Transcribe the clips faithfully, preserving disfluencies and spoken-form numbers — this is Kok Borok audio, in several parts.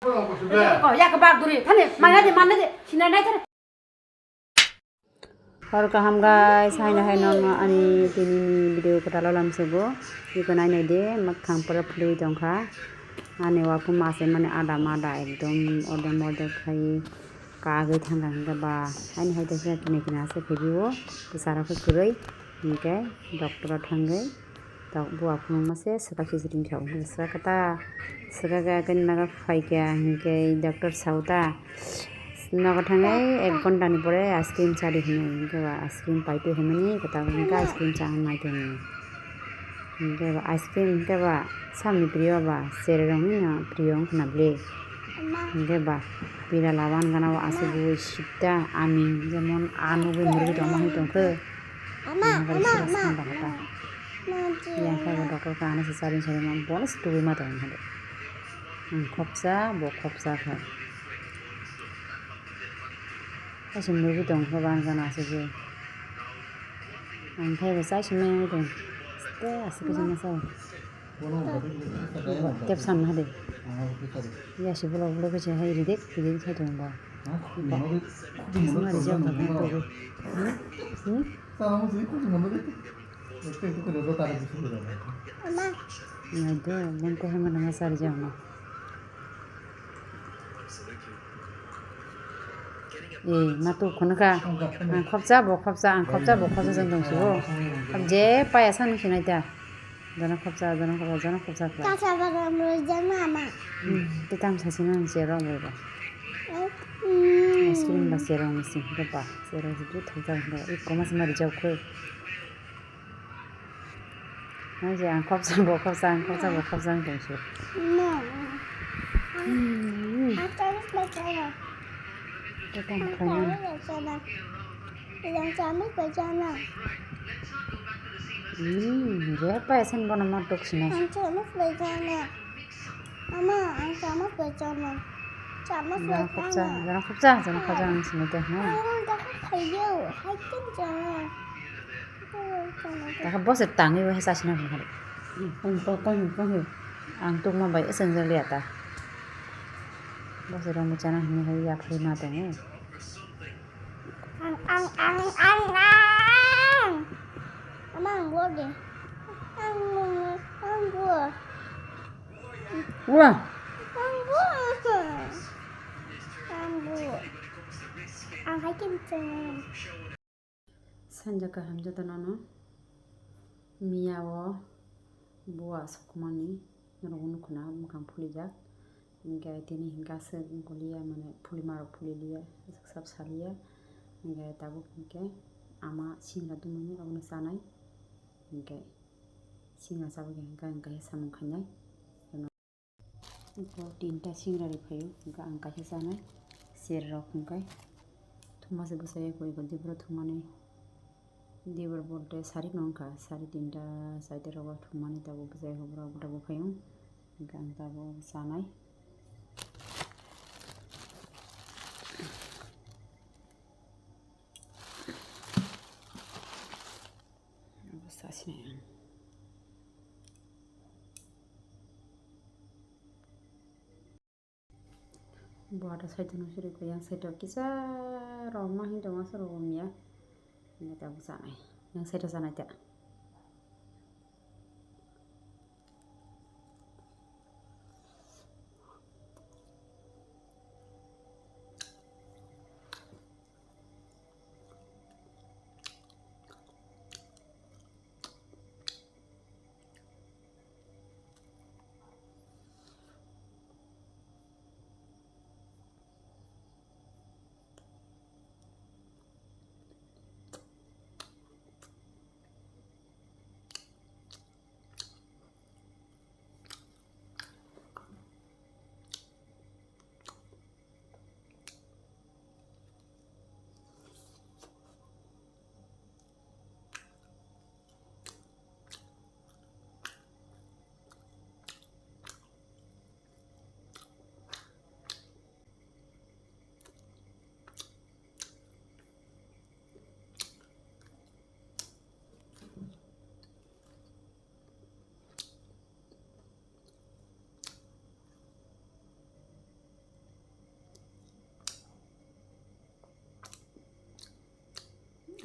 Ko ya ke bak duri. Thani, mana de, mana de. Sina nai thani. Hor kaham guys, haino haino no ani tini ni video kwtal o lamsugo. Iko nai nai de, mwkhang pura phulwi tongkha. Ani waku mase mani ada mada ekdom ordek mordek khai kagwi thangkha hwnkhe ba. Ani hai tesa kini kini ase phibio, bwsarok khe kwrwi hwnkhe doctor o thangwi. Tok buwa phunukma se swkak se ringkha, wngkhe swkak khe ta swkak khe khe naga phaikha hinkhe doctor sao ta nogo thangwi ek ghonta ni pore ice cream chadi hinwi, hinkhe ba ice cream paitwi hinmani kwtal wngkha, ice cream chana naitwi hinwi. Hinkhe ba ice cream hinkhe ba samni priyo ba chererokni no priyo wngkha na bwle. Hinkhe ba pira laban gana o asugwi sita aming jemon a nugwi murgi tongma hinwi tongkhe. Ama, ama, ama. Yang khe bo doctor kha ano se charing charing ma bono se tubui ma tong hade. Ang khopsa, bo khopsa kha. Kaisa murgi tong kha ban gana asugwi. Ang khe bo chai simi wngwi tong. Te asuk kisa ma sao. Tep san hade. Ya si bolok bolok kisa hai ridik ridik khai tong ba. Ba. Sima rijak ba khai tong. Hmm? Hmm? Ama. Ngai de, bang ko hema nanga sar jang na. Eh, ma tu khunukha. Ang khopsa, bo khopsa, ang khopsa, bo khopsa jang tong subo. Ab je paya sanu sinai ta. Jana khopsa, jana khopsa, jana khopsa khlai. Tasa bagam rojak ma ama. Hmm, te tam sasi nang cherok bo ba. Hmm. Ice cream ba cherok ni sing, ba cherok si tu thok jang ba. Ik komas ma rijak khoi. Nang je ang khopsa, bo khopsa, ang khopsa, bo khopsa ang tong su. No. Hmm. Ang tong su ba cherok. Te tam khlai nang. Ilang chamus bai chana. Hmm, je pa esen bono ma tok sinai. Ang chamus bai chana. Ama, ang chamus bai chana. Chamus bai chana. Jana khopsa, jana khopsa, jana khopsa ang sinai de, ha. Ang dak khayo, hai ken chana. Dakha boss tangwi bo hesa sinai phano. Kong, kong, kong, kong. Ang tukma bai esen jaliya ta. Boss rong chana hini hai ya phai ma tongo. Ang, ang, ang, ang, ang. Ama, ang bo de. Ang, ang bo. Wah. Ang bo. Ang bo. Ang hai ken cheng. Sanja kaham jotono no. Miya o buwa sokmani norok nukho na mwkhang phulijak. Hinkhe tini hinkhe aswk goliya, mane phulima rok phuliliya, aswk sab saliya. Hinkhe tabuk hinkhe ama singra tongmani abono chanai. Hinkhe singra chabwi hinkhe ang kaisa samung khainai. Iko tinta singra ri phaio, hinkhe ang kaisa chanai. Cherrok hinkhe thuma se bwsai ya koi, iko diboro thumani. Dibor bolte sari no wngkha, sari tinta, saite rogo thumani tabuk bwsai hobro tabuk phaio. Hinkhe ang tabuk chanai. Abo sasinai ang. Bo ata side no suri ko yang side o kisa rok ma hin tongo soro bo miya. Ini ta bo sanai. Yang side o sanai ta.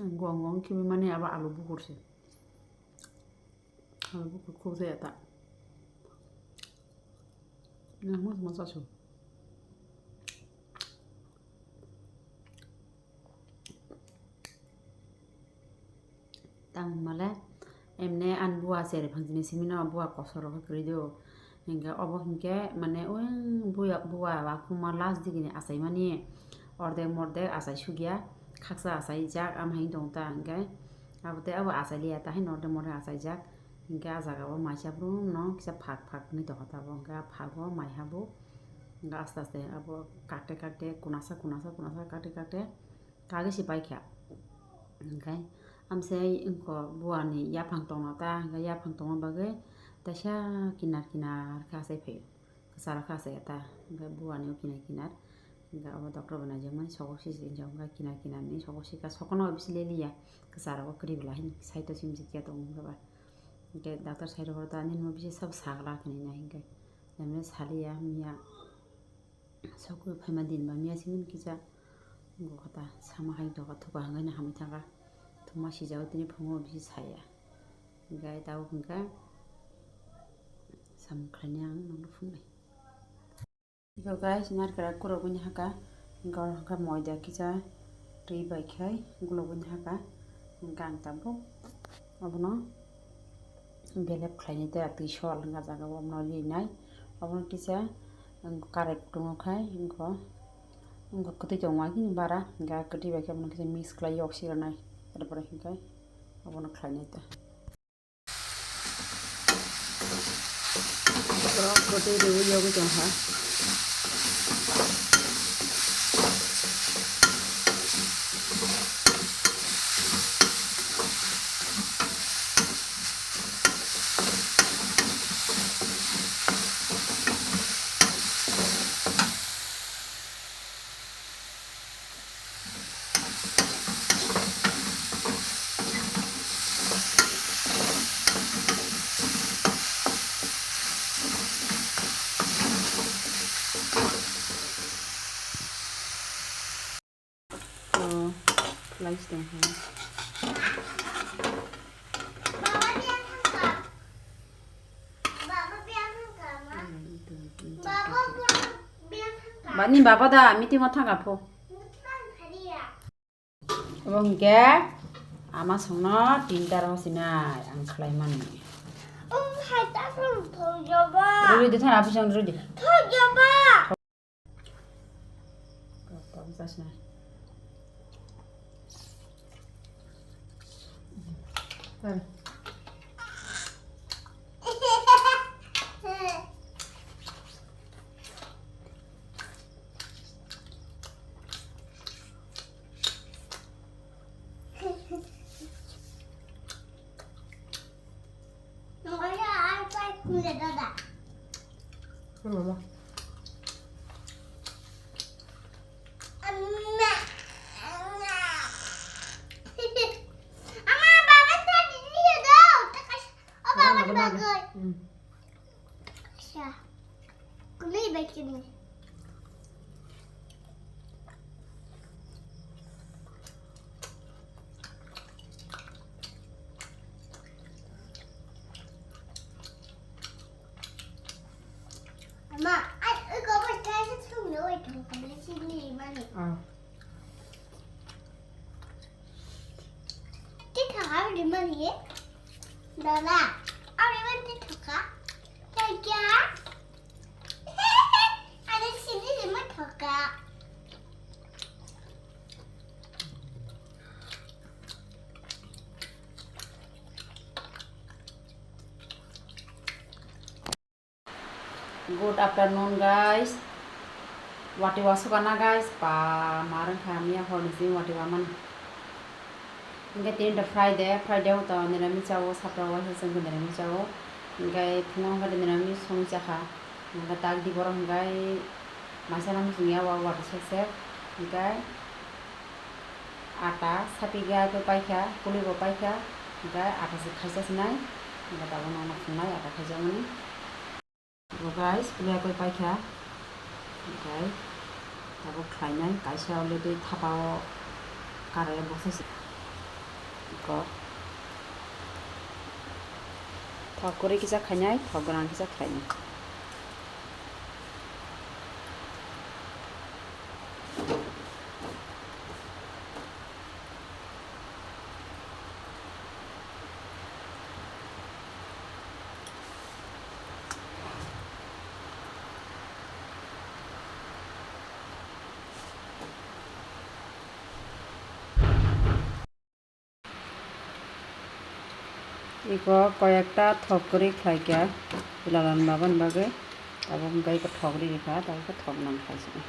Gong gong khe mani abo alu bukur se. Alu bukur khuk jaya ta. Nang mo mo chasu. Tang male emne an bua seri phang jini simi no bua kosor rok kwrwi do. Hinkhe obo hinkhe mane o buya, bua wa khuma last digini achaimani ordek mordek achai sugya, khaksa achai jak, am hai tong ta hinkhe abo tei abo achai liya ta haino ordek mordek achai jak. Hinkhe ah jaga o maisa brum no kisa phak phak wngwi tongkha tabuk, hinkhe ah phago mai habo, hinkhe aste aste abo kakte kakte kunasa kunasa kunasa kakte kakte kagwi se paikha. Hinkhe amsai wngkha buani yaphang tongna ta, hinkhe yaphang tongma bagwi teisa kinar kinar khe achai phaio, kwcharo khe achai ta, hinkhe buani o kinar kinar, hinkhe abo doctor bai naijakmani sogo sijak, hinkhe kinar kinar ni sogo sika, sokono bisi leliya, kwcharo o kwrwi bwla hin side o simjikya tongo hinkhe ba, hinkhe doctor side o horo ta nini mo bisi sabo sagla khe nai hinkhe, emne saliya miya. Sokwi phaima din ba miya simi kisa wngkha ta sama hai doga thuka hwnkhai no hamwi thangkha. Thuma sijao tini phungo bisi saya. Hinkhe tabuk hinkhe samung khlainai ang nokno phungnai. Iko guys, narikra kurogwini haka, hinkhe oro hwnkhe moida kisa twi bai khai gulogwini haka, hinkhe ang tabuk obono belep khlainai tei twi sol wngkha jaga o, obono rinai. Obono kisa karai kutungo khai wngkha, wngkha kwtwi tongma khe bara, hinkhe kwtwi bai khe obono kisa mix khlai yok siranai, er pore hinkhe obono khlainai ta. Borok kwtwi riwi yogwi tongkha. Oh, rice dong hai. Bani baba da meeting o thanga pho. Obo hwnkhe ama songno tinta rw sinai ang khlai mani. Rwdi thana aphi song rwdi. Tok tok jasna. Ama, ai, ui, ko bai kai se thung le, ui, thung le, si ni mani. Ah. Ti thaka ri mani. Dada, ari ban ti thaka. Thaka. Ani si ni ri ma thaka. Good afternoon, guys. Wati wasukana, guys. Pa, marang kha miya horni simi wati wamani. Hingke tini da Friday, Friday o to nirami chao, sapra waisa chwng nirami chao. Hingke phungo hingke nirami song chakha. Hingke tak di borok hingke maisa nang song ya wa wati sek sek. Hingke Ata sapi gai bo paikha, kuli bo paikha, hingke ata se khaisa sinai, hingke tabuk nokno phungnai ata khaijakmani. Bo guys, kuli bai paikha, hingke tabuk khlainai, kaisa already thapa o karai o boksa se. Ko. Thok kwrwi kisa khainai, thok gwnang kisa khainai. Iko koyekta thok kwrwi khlaikha, pila lani babani bagwi. Tabuk hwnkhe iko thok rikha, tabuk khe thok nang khaisini.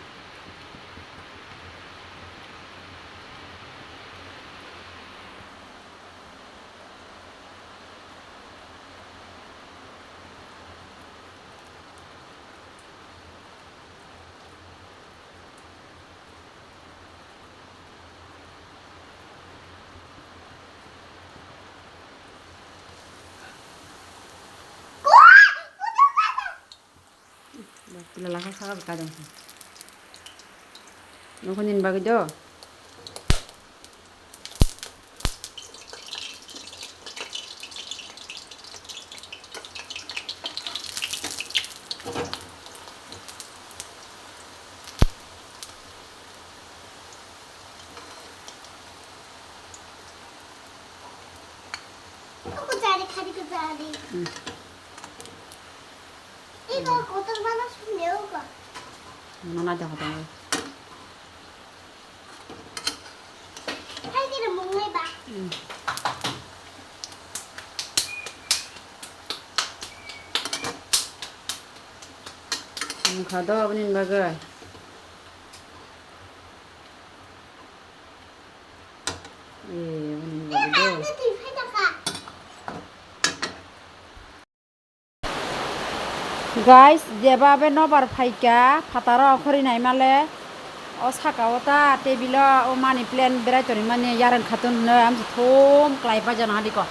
Pila lakha saka kaidang. Nokho nini bagwi do. Mana jaga tahu. Wngkha do aboni bagwi. Eh, aboni bagwi do. Guys, jeba be nobar phaikha, phataro okhorwi naimale, o saka o ta table o, o money plant berai tonwi mani yarwng khatun hwnwi amsa thum kwlai paijana hadi ko.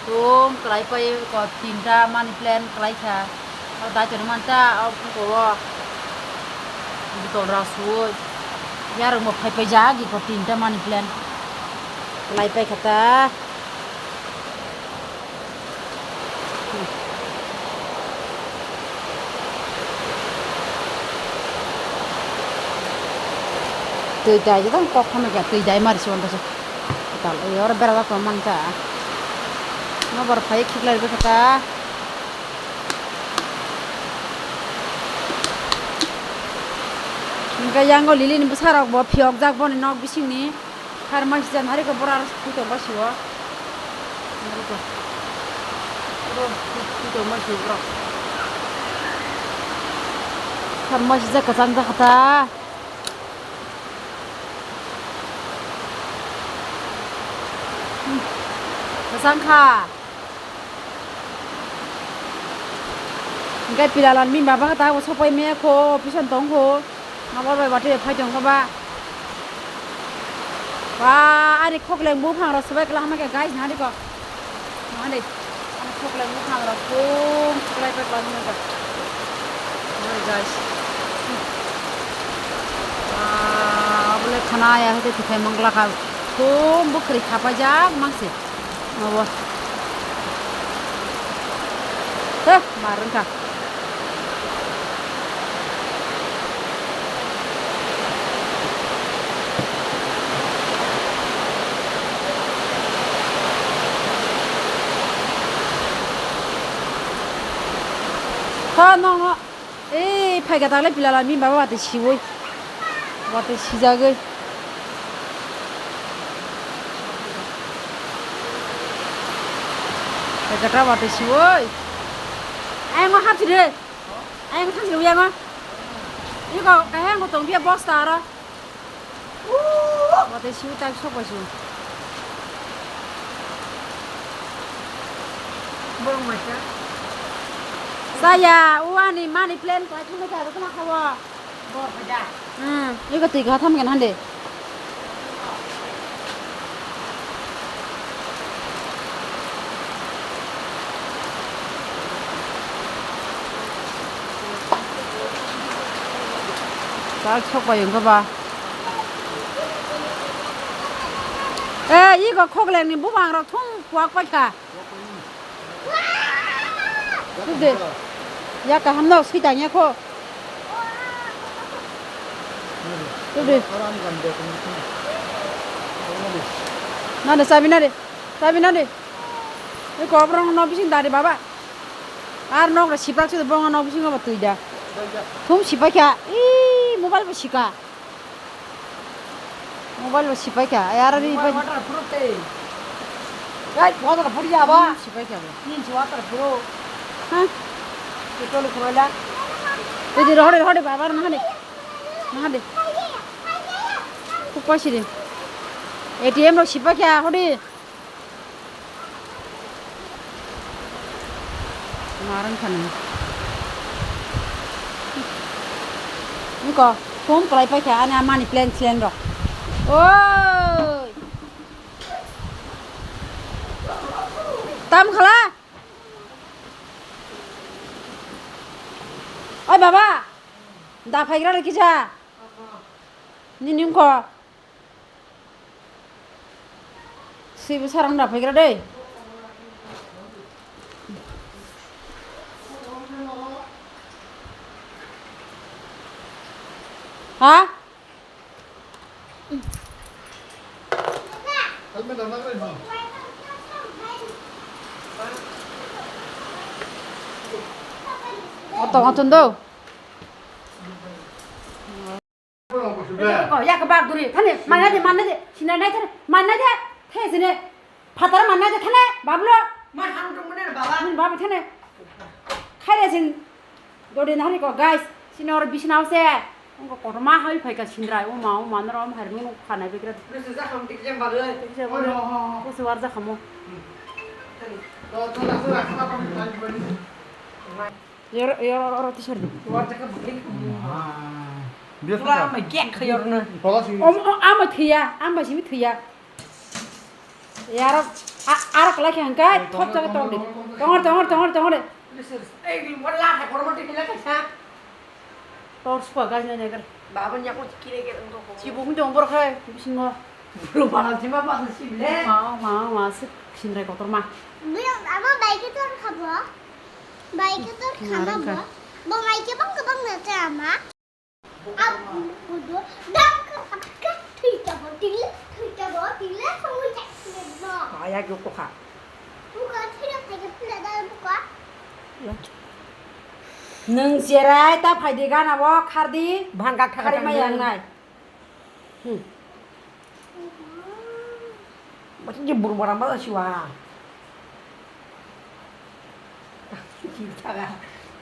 Thum kwlai pai ko, tinta money plant kwlai kha. O dai tonwi manta, o buko o botol rok suwi yarwng bo phai paijak iko tinta money plant kwlai paikha ta. Twi dai jadang kok hamya khe twi dai mari se uantaso. Tal oro berajak tong mani ta. Nobar phai khiklai rwkha ta. Hingke yango lili ni bwsarok bo phiyokjak boni nok bisingni. Har ma sijak nari ko bora aro phuto basio. Nari ko. Boro phuto basio boro. Har ma sijak kwchang jak kha ta. Kwchang kha. Hingke pila lani bini baba khe ta bo sopai maya kho, office o tong kho. Nobar bai watwi bai phai tong kho ba. Ba, ani khokleng buphang rok swbai kwlangma khe guys, nahadi ko. Nahadi. Ani khokleng buphang rok thum kwlai pai kwlai nukha. Nahadi guys. Ba, abole khana ya hete thithai mangla kha. Thum bwkhwrwi khapaijak mangsi. Obo. He, mar wngkha. Tho, no, no. Ei, phaikha taklai pila lani bini baba watwi siwi. Watwi sijagwi. Phaikha ta watwi siwi. Ayang ma hapsi de. Ayang thangsi de, ayang ma. Iko, kahang ko tong dia bosta aro. Watwi siwi tak sok bai siwi. Borok maisa. Saya, uani money plant khlai thangbai kha, rwkna khawo. Borok bai da. Hmm, iko twi kha tham gen hande. Tak sok bai wngkha ba. Eh, iko khoklengni bumang rok thum kuak paikha. Tubde. Ya kaham no sui tang ya kho. Tubde. Nade sabi nade. Sabi nade. Iko obrong no bising dari baba. Ar nok re siprak se bong nok bising ba tui da. Thum sipai kha. I mobile bo sika. Mobile bo sipai kha, ai, aro ri pai. Waterproof te. Guys, waterproof ya ba? Hmm, sipai kha bo. Jeans waterproof. Ha? Petrol khoroila. Ei je, hore, hore, baba, na hade. Na hade. Kuk pasi de. A T M rok sipai kha, hore. Marang kha nang. Niko, phone kwlai pai kha ani amani plan slen rok. Oi! Tam khala? Oi baba! Da phaigra rw kisa. Nini wngkha. Swibo sarang da phaigra de. Ha? Oto, oto ndo. Ko, ya ke bak duri. Thane, mana de, mana de. Sina nai thane, mana de. The sine. Phatar mana de thane, bablo. Ma ham tum ne baba. Min baba thane. Khaire sin. Dodi nari ko, guys. Sini or bisna se. Ongko kotorma hai phai ka sindrai. O ma, o ma, noro om hari mun khanai bikra. Bisi ja ham tik jam bagle. Tik jam bagle. Bisi war ja khamo. Thani. To, to, to, to, to, to, to, to, to, to, to, Yor, yor, yor, yor, t-shirt di. Biasa Pula kan? Ama gek khayor na. Pula sih. Om, om, ama thiya, ama simi thiya. Yaro, a, arak lagi hangkai, thop jaga tong di. Tongor, tongor, tongor, tongor. Eh, wala, kormo tikila kaisa. Tor spa gai na negar. Baba nyako kire ke tong ko. Si bung jong bor khai, bisingo. Bro, bala sima bala sibile. Ma, ma, ma, sik sinrai kotor ma. Bilang ama baik itu apa? Baikhe tor khama bo. Bo maikhe bang kwbang na cha ama. Ab kudo dam ka ka thwi ta bo tile thwi ta bo tile songwi cha no. Aya gyo kokha. Buka thira phaikhe pila dal buka. Nwng cherai ta phaidi gana bo khardi. Bhangak khari thakha maya nai. Hmm. Mati je buru bara ma siwa. Chini thaga.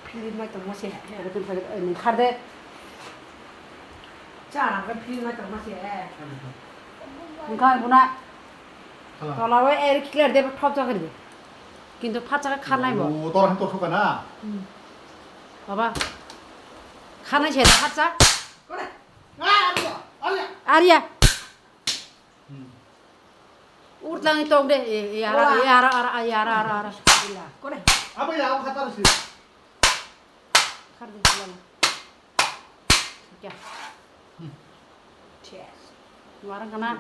Philip mai tongma se. Ero tun phai, eh, nung khar de. Cha, ang philip mai tongma se. Nung kha buna. Hala. Tola we er clear de thop cha kari. Kintu phat cha kha nai bo. O, tor han to suka na. Hmm. Baba. Kha nai se phat cha. Kore. Arya. Urtlang tong de, e, e, ara, e, ara, ara, e, ara, ara, ara. Kore. Apa ya, aku kata sih. Kar de, lama. Kya? Cheers. Warang kana.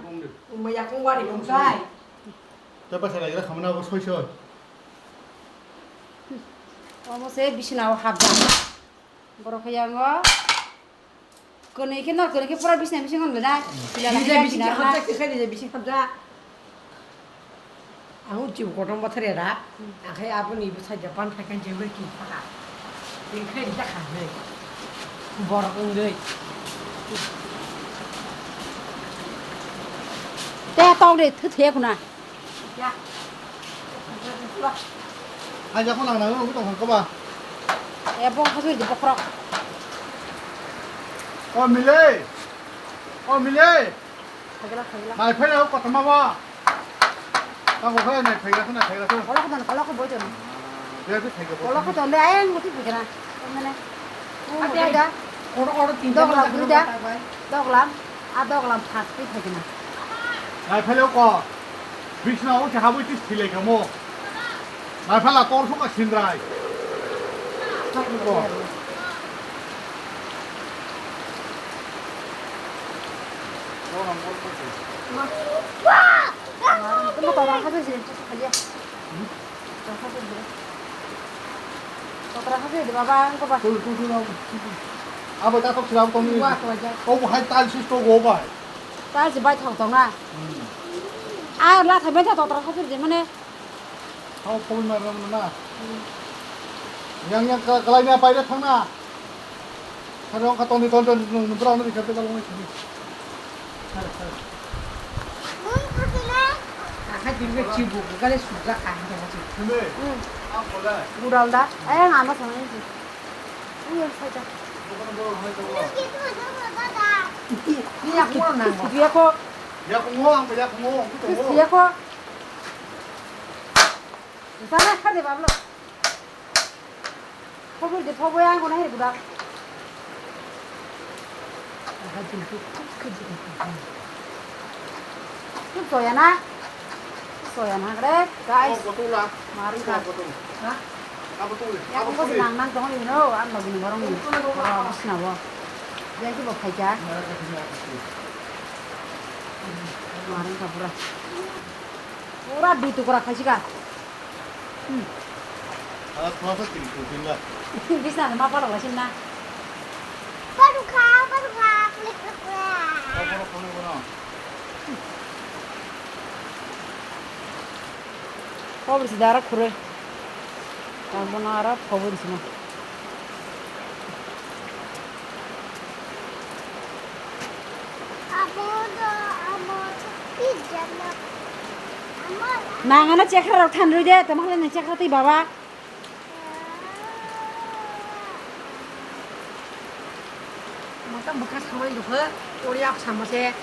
Umma yakung wari bumsai. Tapa sa lagira khamna bo soi soi. Omo se bisina o habda. Borok khe yango. Kwnwi khe nor kwnwi khe pura bisna bisingo nwngnai. Pila Nija lakhai bising bisna hapjak, nwngnai. Kisa nija bising hapjak. Ang uchi kotom bothor era. Akhai aboni bwsai Japan thai kan jebri ki paka. Tei khai rija khanai. Borok wngwi. Te tong de thu thuya khuna. Hai, jako nang nang, nang tong ko ba. Eh, bong khajui di bokhorok. O Mile. O Mile. Khagla, khagla. Nai phai nang kotorma ba. Tang ko phai nai phai ga, nai phai ga. Kolok dan, kolok boy jon. Dia tu phai ga. Kolok to le ayang muti bujana. Mane. Ate ai. Oro, oro, tinta doglam, doglam, a doglam phas pi thai kena. Nai phai ko. Bisna o se habui tis thilai kamo. Nai phala tor suka sindrai. Ko. Tamo totra khabe jil tu khaliya. Totra khabe jil. Totra khabe jil baba, ang ko ba. Tul, tul, tul, tul. Abo ta tok siram tong ni. Wa ko ja. Ko bo hai tal sis to go bai. Tal si bai thok tong na. Hmm. A la thabe ta totra khabe jil mane. Hao phone mar ram na. Yang yang ka kalai na pai da thang na. Kharong kha tongni ton ton nung nung brao no bikha peda longwi sini. Kha, kha. Akha jilbe chibu gale sujak kha hande hachi. Sini. Hmm. Ang bolai. Gudal da. Eh, ngama sana ni. Iya saja. Bukan bro, hai to. Iya ko nang. Iya ko. Ya ko ngo ang ya ko ngo. Iya ko. Sana kha de bablo. Phobol di, phobo yang guna hiri gudak. Tut soya na. Soya na gre, guys. Oh, betul lah. Maring ka. Betul. Ha? Apa tuh? Ya, aku sih nang nang tong ni no, ang lagi nang barang ni. Oh, sini wo. Ya, itu bawa kaja. Maring ka pura. Pura duit tu kurang kaji ka. Hmm. Ah, thua sa kiri kutin la. Bisa na ma pala la sin na. Baru kha, baru kha, klik klik klik. Apa kau kau kau? Kau bersih darah kure. Kamu nara kau bersih na. Nang ano chekra rok than rwi de, tamo hwnle nang chekra twi baba. Mata bwkha samani dukha, ori ap samase.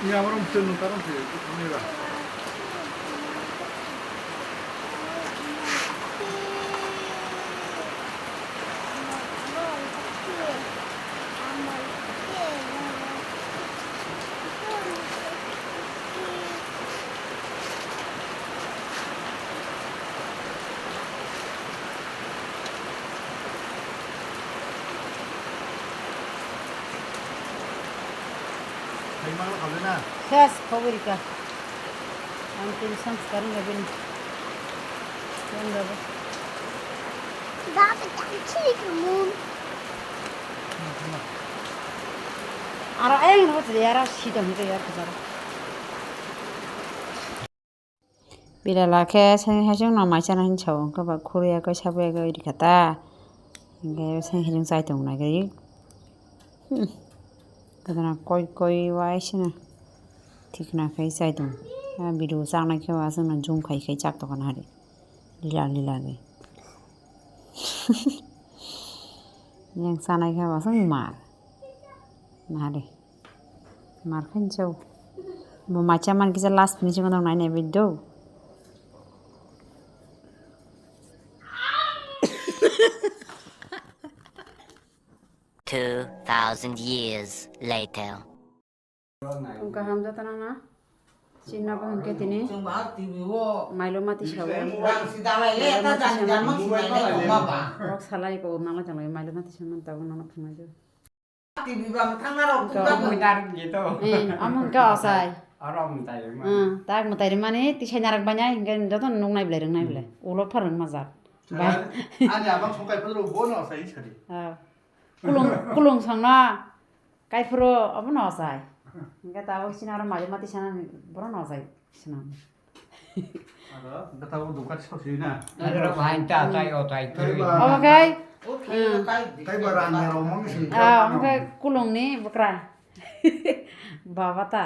Ni abo rong chun nung karong se, nung ra. Ses, kobori ka. Ang tin samskar ngai bini. Yang gabo. Aro eng ro tiri aro sidong ri aro kajaro. Bilala khe seng haichung no mai chana hinwi sao, wngkhe ba khurui ya khe sabo ya khe iri kha ta. Hinkhe seng haichung chai tong nai khe, hmm, khajana koi koi waisano thikna khai chai tong. A video chaknai khe bo aswkno zoom khai khai chak tongkha nahari, lila lila khe. Yang chanai khe bo aswk mar nahari. Mar khe chao. Bo macha man kisa last finishing no nai nai bai do. Two thousand years later. Wngkha hamjatana na. Chini bo hwnkhe tini mailo mati sawi. Mailo mati sawi. Kok salai ko nangla changlai mailo mati sawi man tabuk nangla thangnaidi. T V bang thangna rok. To. Omo mwtai rok je to. Eh, omo hwnkhe osai. Oro mwtai rok mani. Hmm, tak mwtai rok mani tisai narwk banya hwnkhe joto nuk nai belai rwng nai belai. Hmm. Ulo pharwng majak. Bai. Ani abang songkai phuru bono osai sadi. Ah. Kulung, kulung songno. Kaiphuru obono osai. Hwnkhe tabuk chini oro mailo mati sanani bono osai. Sinam. Aro, betabo dukat sok sini na. Aro bahai ta tai o tai kwrwi. Obo khe, o khe, hmm, tai, tai ba rang ya romong si. Ah, omo khe kulungni bwkra. Baba ta.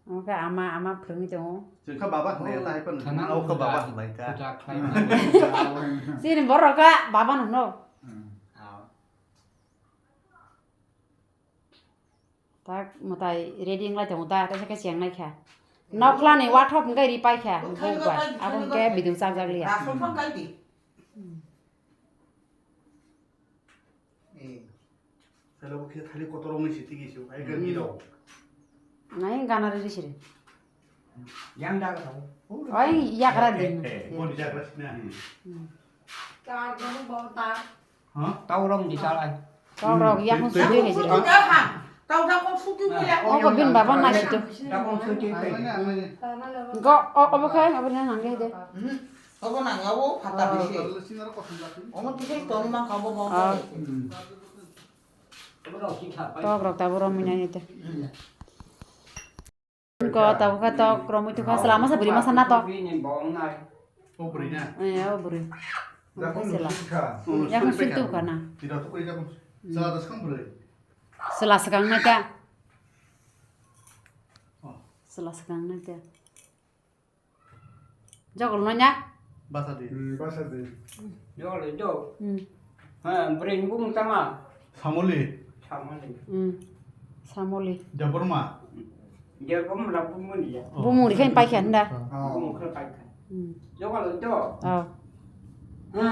Omo khe ama, ama phwrwngwi tongo. Chwngkha baba hwnwi ta hai phano. Thana o khe baba hwnwi ta. Puja khlai. Chini borok kha baba no hwno. Hmm. Tak mwtai ready wnglai tongo ta, tei khe cheng nai kha. Nokla ni wathok hwnkhe ri pai kha, bukbai. Abo hwnkhe bidung chak jak liya. Nai gana ready siri. Yang da ka. Oi, yakra din. Boni jakra sina. Hmm. Tar gonu bota. Ha? Tau rong di salai. Tau rong, hmm, yakung sujui ni siri. Tau ham. Tau dakong suti ko ya. Obo bin baba nai situ. Dakong suti ko. Go, o, obo khai, obo nang nang de. Hmm. Obo nang obo pata bisi. Omo tisai toni mang kabo bo. Ah. Tok rok tabo romwi nai de. Ko tabo kha tok romwi tukha sela masa bwrwi masa na tok. O bwrwi na. Eh, o bwrwi. Dakong sela. Dakong sela tu kana. Tidak tu koi dakong. Sela das kan bwrwi. Sela swkang nai ta. Oh. Sela swkang nai ta. Jogol no nya? Basa di. Hmm, basa di. Jogol do. Hmm. Ha, bwrwi ni bumung tama. Samoli. Samoli. Hmm. Samoli. Debbarma. Debbarma bumung ni ya. Oh. Bumung ri khe pai kha nda. Oh. Bumung khe pai kha. Hmm. Jogol do. Oh. Ha.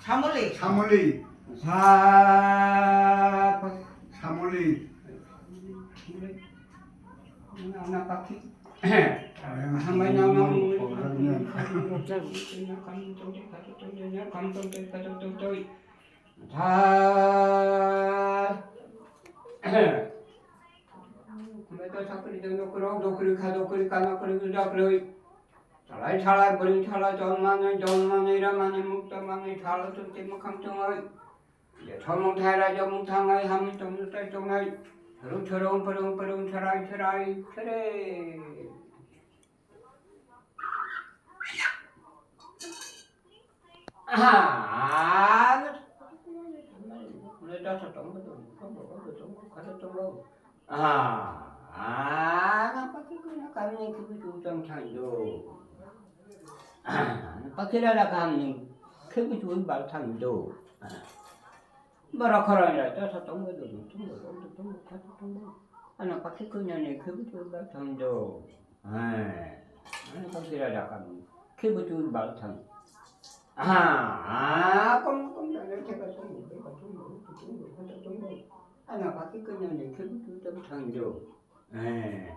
Samoli. Samoli. Sa-, samoli. Ana pakhi. Hambai na na. Tha. Hambai ta sakri jano kro dokri kha dokri kana kri dokri. Thalai thalai bwrwi thala jol manwi jol manwi ra manwi mukta manwi thala chukti mukhang chungwi. Jethomung thai raijomung thangai hamni tongmung tai tongnai. Rung chorong purung purung sarai sarai sere. Aha. Kule dasa tongbo tongbo tongbo tongbo tongbo kata tongbo. Ah, ah, na pakhi kuna kamni khibi tu tang thang do. Ah, na pakhi la la kamni khibi tu bal thang do. Ah, bara khara ila ta sa tong do, tong do, tong do, tong do, kata tong do. Ana pakhi kuna ni khibi tu bal thang do. Ah, ana pakhi la la kamni khibi tu bal thang. Ah, ah, kom kom la la ta ka tong do, ka tong do, tong do, kata tong do. Ana pakhi kanya ne khibi tu tam thang do. Eh.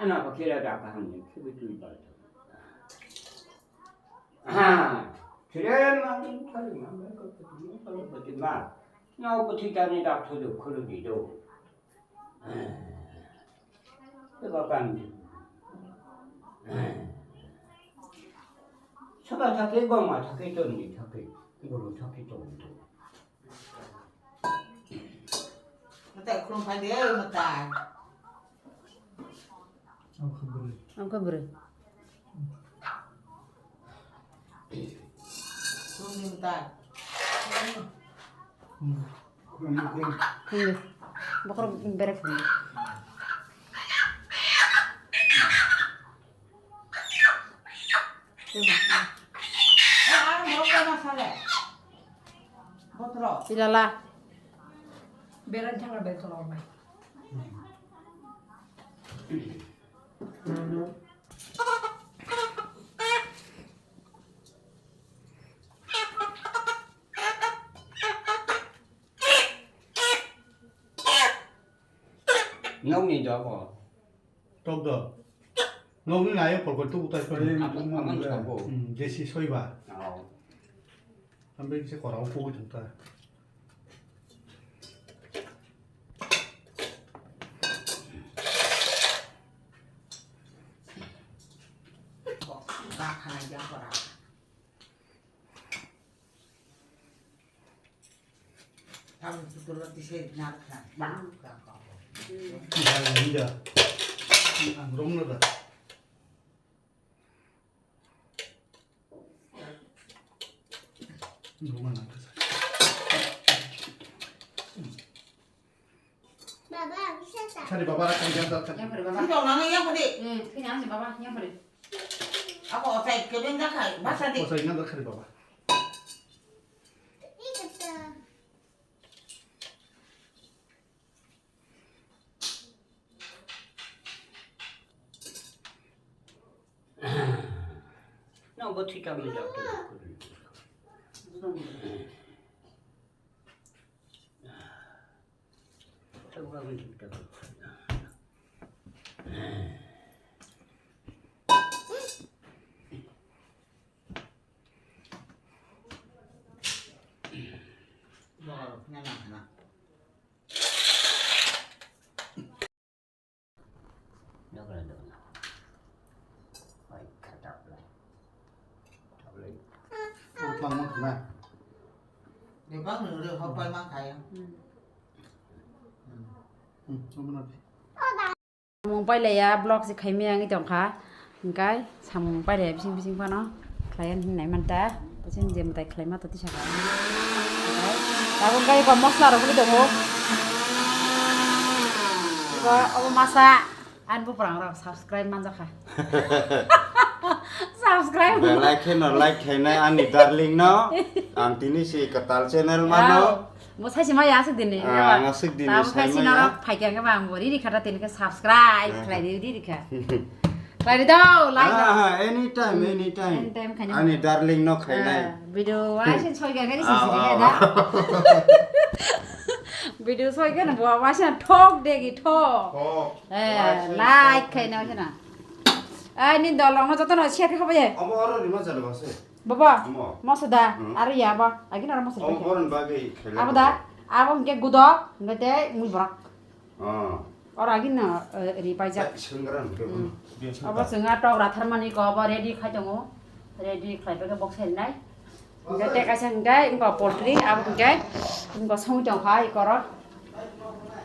Ana pakhi ra da ka ham ne khibi tu ba. Ha. Chire ma ni thari ma ba ko tu ma ko ko ti ma. No ko ti ta ni da thu do khuru di do. Eh. Te ba kan di. Eh. Saba thake goma thake ton ni thake. Guru thake ton ni. Matai khulum phai de, matai. Ang khe bwrwi. Ang khe bwrwi. Khulum di matai. Hmm. Khulum di, khulum. Khulum di. Bokhorok berek khulum di. Ilala. Beran thangna beran tola ornai. Nokni dogo. Tok do. Nokni nayo polkol tu utai pari. Amang, amang sabo. Hmm, desi soiba. Oh. Ambe kisa korao pogoi thangta. Ba khana jang kora. Ang putulati se narkha. Bang ka ka. Ang rong na da. Rong na da. Baba, bisa tak? Sari baba, kan jangan tak. Yang pada baba. Tidak, mana yang pada? Hmm, kini aja baba, yang pada. Aku otai kebeng dah kai, masa di. Otai ngan dah kai baba. Bo thika mui doctor. Samung pailaiya, vlog se khaimaya wngwi tongkha, hwnkhe samung pailaiya bising bising phano khlaiya hinwi naimanta, tei je mwtai khlaima tei tisakha. Tabuk wngkha eko mosla rok wngwi tongo, eko obo masa ani buprangrok subscribe manjakha. Subscribe. Belai kheno like khainai ani darling no, ang tini se kwtal channel mano. Mo sai se maya aswk din ni. Ah, ang aswk din ni. Tamo sai khe maya. Sino phai khe ba ang bo riri khata tin khe subscribe khlai di riri kha. Khlai di do, like do. Ah, anytime, anytime. Anytime khaina. Ani darling no khainai. Ah, video wa se soi ga gari se se da. Video soi ga na bo wa se thok de gi thok. Thok. Eh, like khaina wa se na. Ai ni dol rok no joto no share kha ba ye. Amo oro rima jalo ba se. Baba, moso da, aro ya ba, agin aro moso da. Abo da, abo hingke gudok, hingke tei mui borok. Oro agin no ri paijak. Abo chwng a tok rathar mani ko abo ready khai tongo. Ready khlai pake bok sai nai. Hingke tei kaisa hingke wngkha poultry, abo hingke wngkha songwi tongkha ikoro.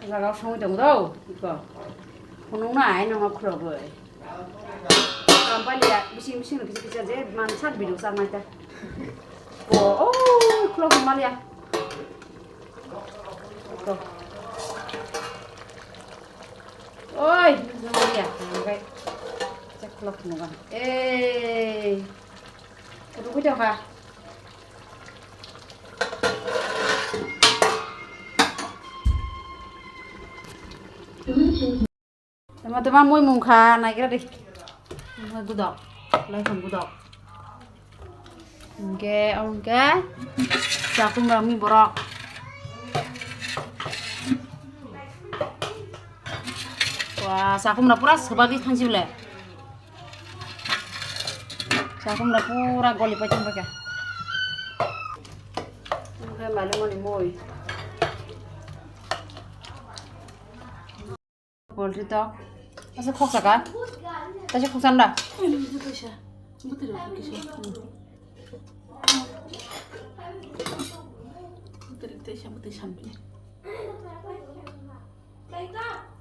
Jaga songwi tong do, iko. Phunuknai nangma khulogwi. Kampaliya bising bising no kisa kisa je mansak video chaknai ta. O, o, khulog maliya. Iko. Oi, maliya. Nangkai. Cek khulog phunukha. Ei. Rugwi tongkha. Tama tama mui mungkha naigra de. Mui gudok, laisong gudok. Hingke, hingke, chakhumra mui borok. Wah, chakhumra pura swbagwi thansi bole. Chakhumra pura goli pai tong kha. Oke, malu mani mui. Poultry tok. Asa khok saka. Tasi khok sanda.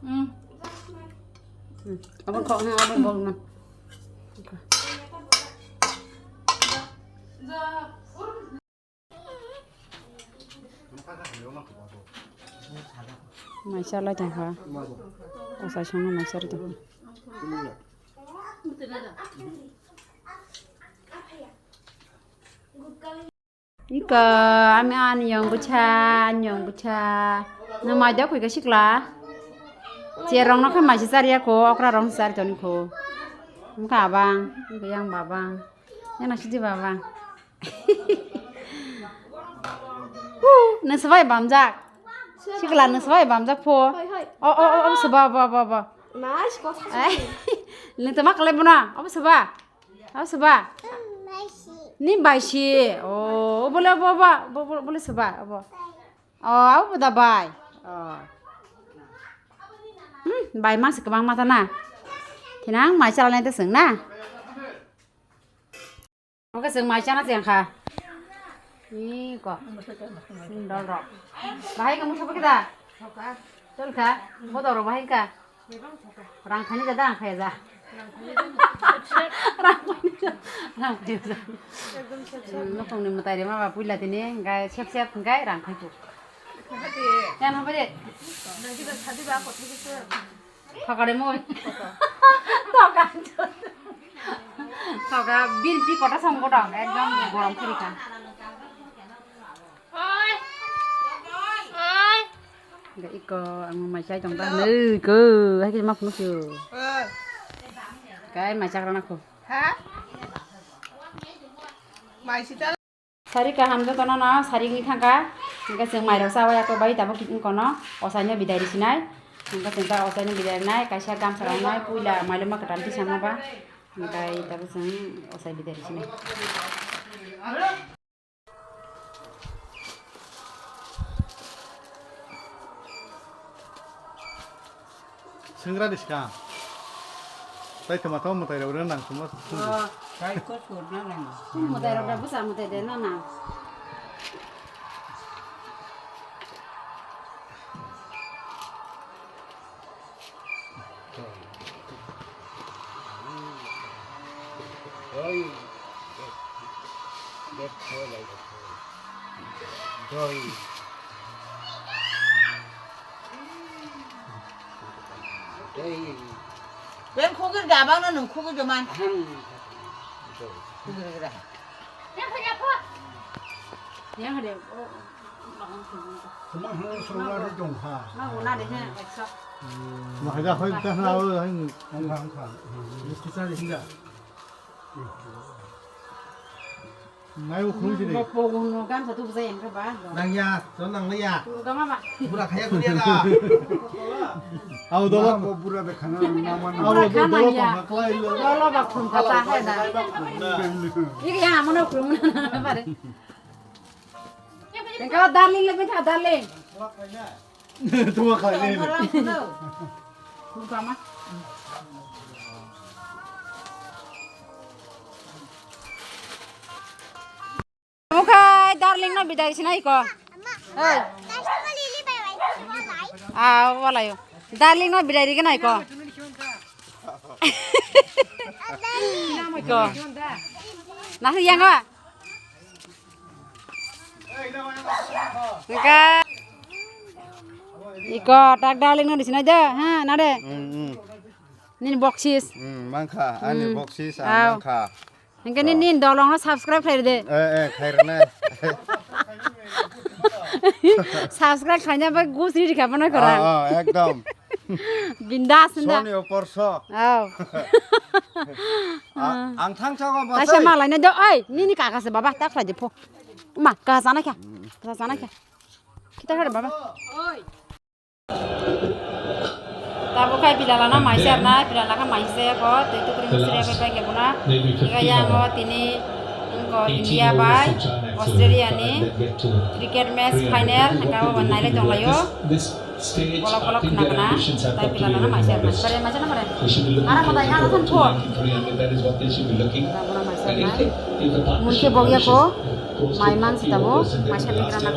Hmm. Hmm. Abang kok na, abang bol na. Mai chalai tongkha. Asai songno mai chalai tongkha. Ika, ami ani yong bwcha, ani yong bwcha. Nwng mai da khuika sikla. Cherong no khe mai se chariya kho, okra rong se chari toni kho. Wngkha abang, wngkha yang babang. Yang nang sidi babang. Hu, nwng swbai bamjak. Sikla nwng swbai bamjak pho. Hoi, hoi. O, o, o, o, swba, ba, ba, ba. Nice, kotha. Ai, nwng tama kalai bono, o swba. Abo soba? Baisi. Ni baisi. Oh, bole, bo, bo, bo, bo, bole soba, abo. Oh, abo da bai. Oh. Hmm, bai ma se kwbang mata na. Thinang mai chala nai ta seng na. Oke, seng mai chana seng kha. Ni ko. Sing dol rok. Bahai ka musa pakida. Chol kha. Bodoro bahai ka. Rang khani jada ang khaya ja. Rang khani jada, rang khani jada. Ekdom sep sep. Hmm, nokong ni mwtai rema ba puila tini, hingkai sep sep, hingkai rang khai tu. Hati. Yan hapa de? Nang kita sadi ba, kotha kita. Thokare moi. Thoka. Thoka, bin pi kota sam kota, ekdom gorom khuri kha. Oi. Oi. Ga iko ang mai chai tong ta nei ko, hai ke ma phunu sio. Kai mai chak rana ko. Ha? Sari kaham jotono no sari wngwi thangkha. Hwnkhe chwng mairok chawi ya bai tabuk wngkono ochaino bidai risinai. Hwnkhe chwng ta ochaino bidai rinai kaisa gamsa rwnai puila mailoma kwtal tisama ba. Hwnkhe tabuk chwng ochai bidai risinai. Swngra di swkang. Tai tongma tongma mwtai rok rwna nang tongma. Oh, tai ko surna nang. Mwtai rok da bwsa mwtai de na nang. Ben khugir gabang no nung khugir doman. Khugir gira. Yang hade. Khuma hung sungla ri dong ha. Ma una de ha, eksa. Ma haja hoi ta na ro hai ni. Ang khang khang. Ni kisa ri hinda. Nai u khum si de. Bo po gun no gan sa tu bza yang ka ba. Nang ya, to nang ya. Tu ga ma ba. Bura khaya tu ya da. Au do. Ma bo bura be khana na ma na. Au do do ma khlai lo. Lo lo ba khum ka ta hai da. Iri ya mo no khum na ba re. Engkau darling lebih tak darling. Tua kali ni. Mukhai darling no bidai sinai ko. Hei. Ah, walayo. Darling no bidai rigi nai ko. Ko. Nahu yang a. Engka. Iko tak darling no disini aja. Ha, nade. Hmm, hmm. Nini boksis. Hmm, mangkha, ani boksis ang mangkha. Engka nini, nini dolong no subscribe khlai de. Eh, eh, khlai rene. Subscribe khlai na bai gus ri kha bono kora. Ah, ah, ekdom. Bindas hinda. Soni opor so. Aw. Ang thang chago ba. Kaisa malai na do, oi, nini kaka se baba, ta khlai de pho. Ma, kaka sana kya? Kaka sana kya? Kita kare baba. Oi. Tabo khai bilala na maisa na, bilala kha maisa ko, tei tukri musri ko pai ke buna. Iga yang o tini ko India bai Australia ni cricket match final, hingka o nailai tonglaio. Kolok kolok khna khna, tai pila nana maisa nai. Bare maisa na bare. Ara mo dai ano thon pho. Mui khe bogya ko, mai mang sita bo, maisa ni gra na.